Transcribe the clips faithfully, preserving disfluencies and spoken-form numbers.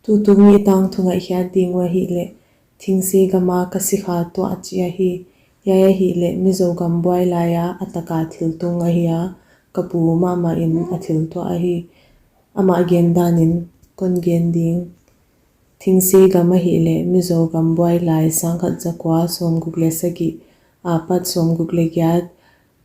Tutung i tangthu ngaihkhiat ding uh ahihleh, Thengsei gam a ka sikha tuah chih ahi. Hiai ahihleh Mizo gam buai lai a a taka thiltung ahi a, ka pu mahmah in a thil tuah ahi. Amah gen dan in kon gen ding. Thengsei gam ahihleh Mizo gam buai lai sangkhat zakua sawmguk leh sagih apat sawmguk leh giat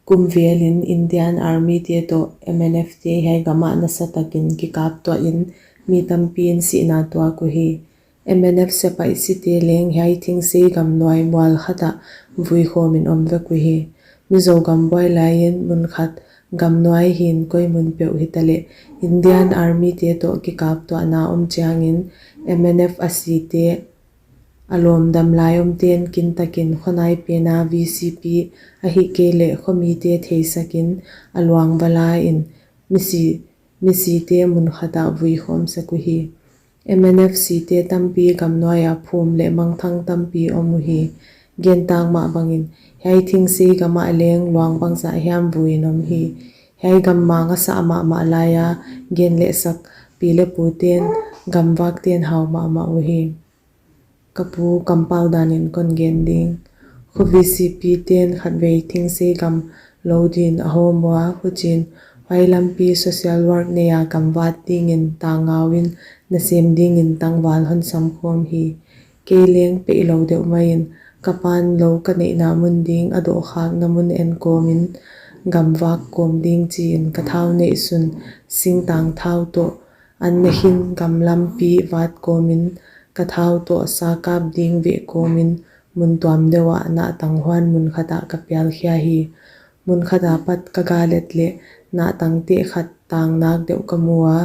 kum vel in Indian Army te toh M N F te hiai gam ah nasatak in kikap tuah in mi tampi in sihna tuak uhi. M N F sepaih site leng hiai Thengsei gam nuai mual khat ah vuikhawm in om vek uhi. Mizo gam buai lai in mun khat gam nuai hi'n koi mun peuh hitaleh Indian Army te toh kikap tuahna om chiang in M N F a site a lawmdam lai omte'n kintak in khuanai pen a V C P ahihkeileh khomite theisak in a luang va la in misi, misite mun khat ah vuikhawm sak uhi. M N F site tampi gam nuai a phum leh mangthang tampi om uhi. Gen tak mah bang in hiai Thengsei gam ah leng luang bangzah hiam vui in om hi. Hiai gam mang a sah mahmah lai a gen leh sak pi leh pute'n, gam vakte'n hau mahmah uhi. Ka pu kampau dan in kon gen ding. Khu V C P te'n khatvei Thengsei gam lou din a hawm ua, huchi'n huai lampi social work nei a gam vat ding in tangau in nasem ding in tangval hon samkhawm hi. Kei leng peihlou deuh mai in ka pa'n lou ka neihna mun ding a dohkhakna mun en kawm in gam vak kawm ding chi in ka thau neihsun singtang thau toh an nekhin gam lampi vat kawm in ka thau toh sa kap ding veh kawm in mun tuam deuh ah nahtang huan mun khat ah ka pial khia hi. Mun khat apat ka ga let leh nahtang teh khat tang nak deuh ka mu a,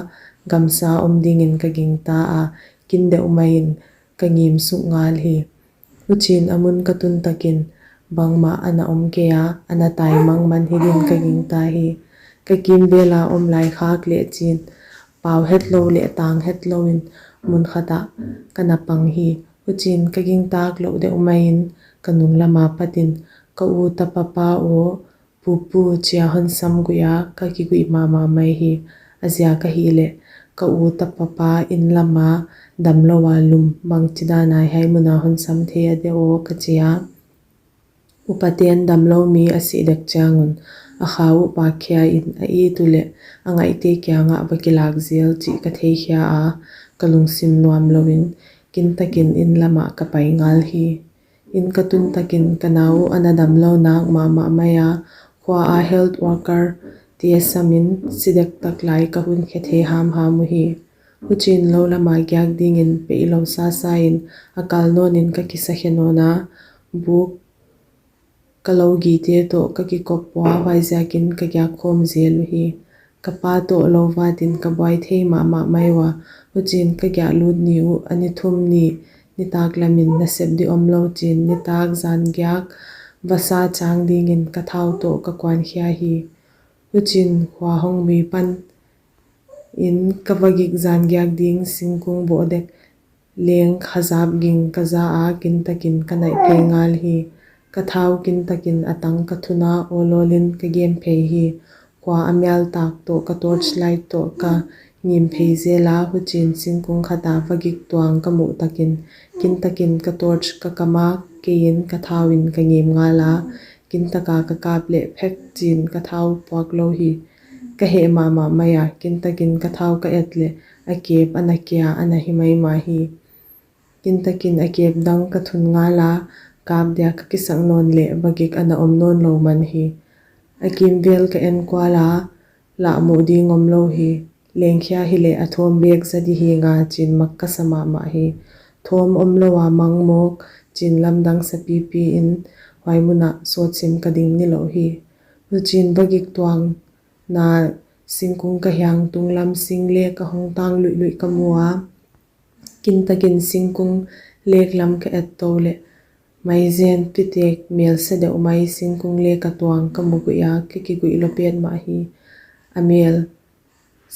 gamsa om ding in ka gingta a, kin deuh mai in ka ngim suk ngal hi. Huchi'n a mun ka tun tak in bangmah ana om kei a, ana taimang man hi din ka gingta hi. Ka kimvel a om lai khak leh chi'n pau hetlou leh tang hetlou in mun khat ah ka na pang hi. Huchi'n ka gingtak louh deuh mai in ka nung lam apat in ka u tapa pa aw, pu pu chi a hon sam guih a ka kiguih mahmah mai hi. A ziak ahihleh ka u tapa pa inn lam a damlou a lum bangchidan a hiai mun a hon sam thei a de aw ka chi a. Upate'n damlou mi a sih dek chiang un a kha uh pak khia in a it uleh a ngaihte kiang ah va kilak zel chih ka thei khia a, ka lungsim nuam lou in kintak in inn lam ah ka pai ngal hi. Inn ka tun tak in ka nau ana damlou nak mahmah mai a, khua a health worker te sam in si dek tak lai ka hun khe thei hamham uhi. Huchi'n lou lam a giak ding in peihlou sasa in a kal nawn in ka kisa khe nawn a, buk ka lou gite toh ka kikop ua, huaiziak in ka giak khawm zel uhi. Ka pa toh lou vat in ka buai thei mahmah mai ua, huchi'n ka giah lut ni uh a ni thum ni nitak lam in nasep di omlou chi'n nitak zan giak vasa chang ding in ka thau toh ka kuan khia hi. Huchi'n khua hong mui pan in ka vagik zan giak ding singkung boh dek leng khazap ging ka za a kintak in ka naih phei ngal hi. Ka thau kintak in a tang ka thun a awlawl in ka gem phei hi. Khua a mial tak toh ka torch light toh ka ngim phei zel a, huchi'n singkung khat a vagik tuang ka muh tak in kintak in ka torch ka kam a, kei in ka thau in ka ngim ngal a, kintak a ka kap leh phek chi'n ka thau puak lou hi. Ka heh mahmah mai a, kintak in ka thau ka et leh a kep ana kia ana hi maimah hi. Kintak in a kep dang ka thun ngal a, kap dia ka kisak nawn leh vagik ana om nawn lou man hi. A kimvel ka en kual a, lah muh ding omlou hi. Leng khia hileh a thawm bek za di hi nga chi'n mak ka sa mahmah hi. Thawm omlou a mang mawk chi'n lamdang sa pipi in huai mun ah sawt sim ka ding nilouh hi. Huchi'n vagik tuang na singkung ka hiang tunglam sing lek a hong tang luihluih ka mu a, kintak in singkung lek lam ka et tou leh maizen pitek mel sa deuh mai singkung lek a tuang ka mu guih a ka kiguih lou petmah hi. A mel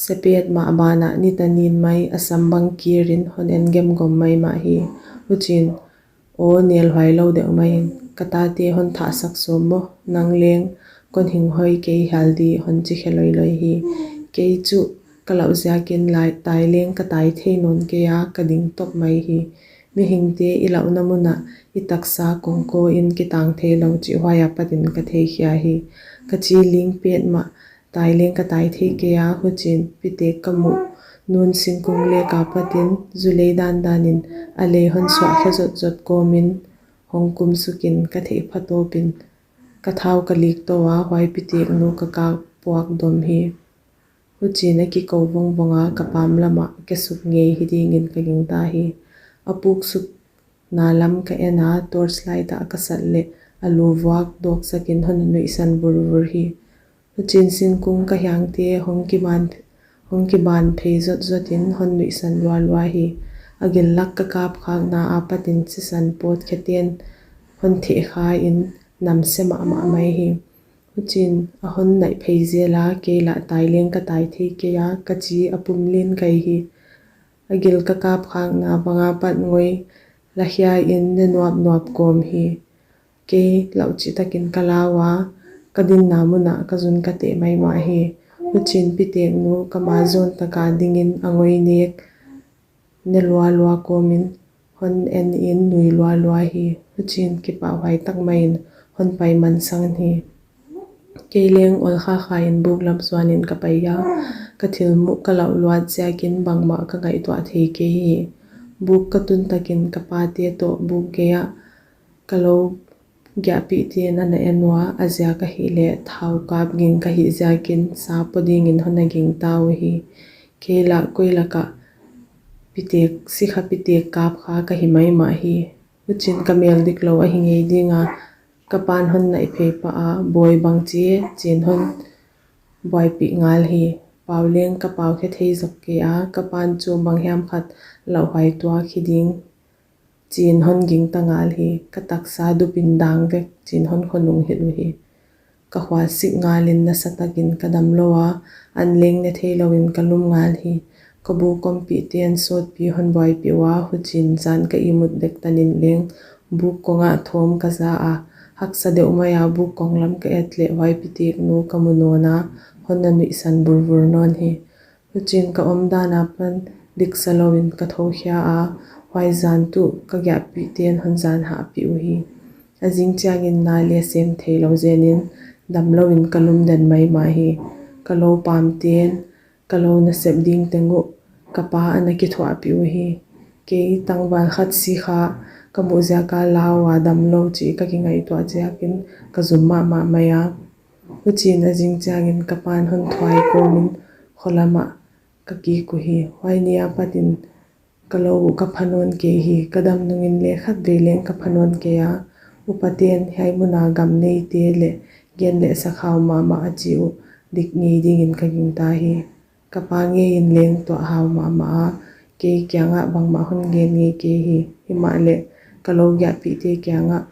sa petmah ban ah ni tanin mai a sam bang kir in hon en gemgom maimah hi. Huchi'n aw nelhuai lou deuh mai in ka tate hon thahsak sawm maw, nang leng kon hing hoi kei hial di hon chi khe loiloi hi. Kei chu Ka lauh ziakin lai tai leng ka tai thei nawn kei a, ka ding top mai hi. Mihingte i lauhna mun ah i taksa kongkaw in kitang theilou chih huai apatin ka theikhia hi. Ka chi ling petmah, tai leng ka tai thei kei a, huchiin pitek ka muh nu'n singkung lek apatin zu lei dandan in a lei hon suah khe zotzot kawmin hong kum sukin ka theih phatawpin ka thau ka lik tou a, huai pitek nu ka kap puak dom hi. Huchiin a kikou vongvong a, ka pam lam ah ka suk ngei hi dingin ka gingta hi. A puksukna lam ka en a, torch light ah ka sat leh a lu vuak dawksakin hon nuihsan vurvur hi. Huchiin singkung ka hiangte hong kiban, hong kiban phei zotzotin hon nuihsan lualua hi. A gil lak ka kap khakna apatin sisan pawtkhete'n hon thehkha in namse mahmah mai hi. Huchiin a hon naih phei zel a, kei lah tai leng ka tai thei kei a, ka chi a pum lin kai hi. A gil ka kap khakna bang apat ngoi la hia in ne nuapnuap kawm hi. Kei lauh chih takin ka lau a, ka dinna mun ah ka zun ka teh maimah hi. Huchiin pitek nu ka ma zawn taka dingin a ngoi nek ne lualua kawmin hon en in nui lualua hi. Huchiin kipahhuai tak maiin hon pai mansang hi. Kei leng ol khakha in buk lam zuanin ka pai a, ka thil muh ka lauh luat ziakin bangmah ka ngaihtuah thei kei hi. Buk ka tun takin ka pate toh buk gei ah ka lou giahpihte'n ana en ua, a ziak ahihleh thau kap ging ka hih ziakin sa po dingin hon na gingta uhi. Kei lah koi lak ah pitek, sikha pitek kap kha ka hi maimah hi. Huchiin ka mel diklou ahi ngei ding a, ka pa'n hon naih phei pah a, bawi bang chi chi'n hon buaipih ngal hi. Pau leng ka pau khe thei zok kei a, ka pa'n chu banghiam khat lauhuai tuak hi ding chi'n hon gingta ngal hi. Ka taksa dupin dang vek chi'n hon khonung hilh uhi. Ka hual sik ngalin nasa takin ka damlou a, an leng ne theilouin ka lum ngal hi. Ka buk ompihte'n sawtpi hon buaipih ua, huchiin zan ka ihmut dek tanin leng buk kong ah thawm ka za a, haksa deuh mai a buk kong lam ka et leh huai pitek nu ka mu nawn a, hon na nuihsan vurvur nawn hi. Huchiin ka omdan apan diksa louin ka thou khia a, huai zan tuh ka giahpihte'n hon zan hahpih uhi. A zing chiangin na leh sem theilou zenin damlouin ka lum den maimah hi. Ka lou pamte'n ka lou nasep ding teng uh ka pa ana kithuahpih uhi. Kei tangval khat sikha ka muh ziak a lau a damlou chih ka kingaihtuah ziakin ka zum mahmah mai a. Huchiin a zing chiangin ka pa'n hon thuai kawmin kho lam ah ka kik uhi. Huai ni apatin ka lou uh ka pha nawn kei hi. Ka dam nungin leh khatvei leng ka pha nawn kei a. Upate'n hiai mun a gam neite leh gen leh sakhau mahmah a chih uh dik ngei dingin ka gingta hi. Ka pa ngeiin leng tuah hau mahmah a, kei kiangah bangmah hon gen ngei kei hi. Himahleh ka lou giahpihte kiangah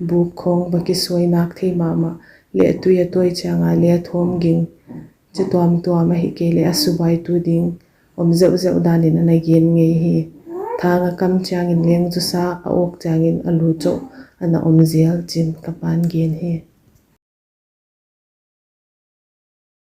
buk khong va kisuai nak thei mahmah leh tui a tawi chiang a leh a thawm ging chi tuamtuam ahihkeileh a subuaitu ding om zeuhzeuh danin ana gen ngei hi. Thang a kam chiangin leng zusa a awk chiangin a lu chauh ana om zel chi'n ka pa'n gen hi.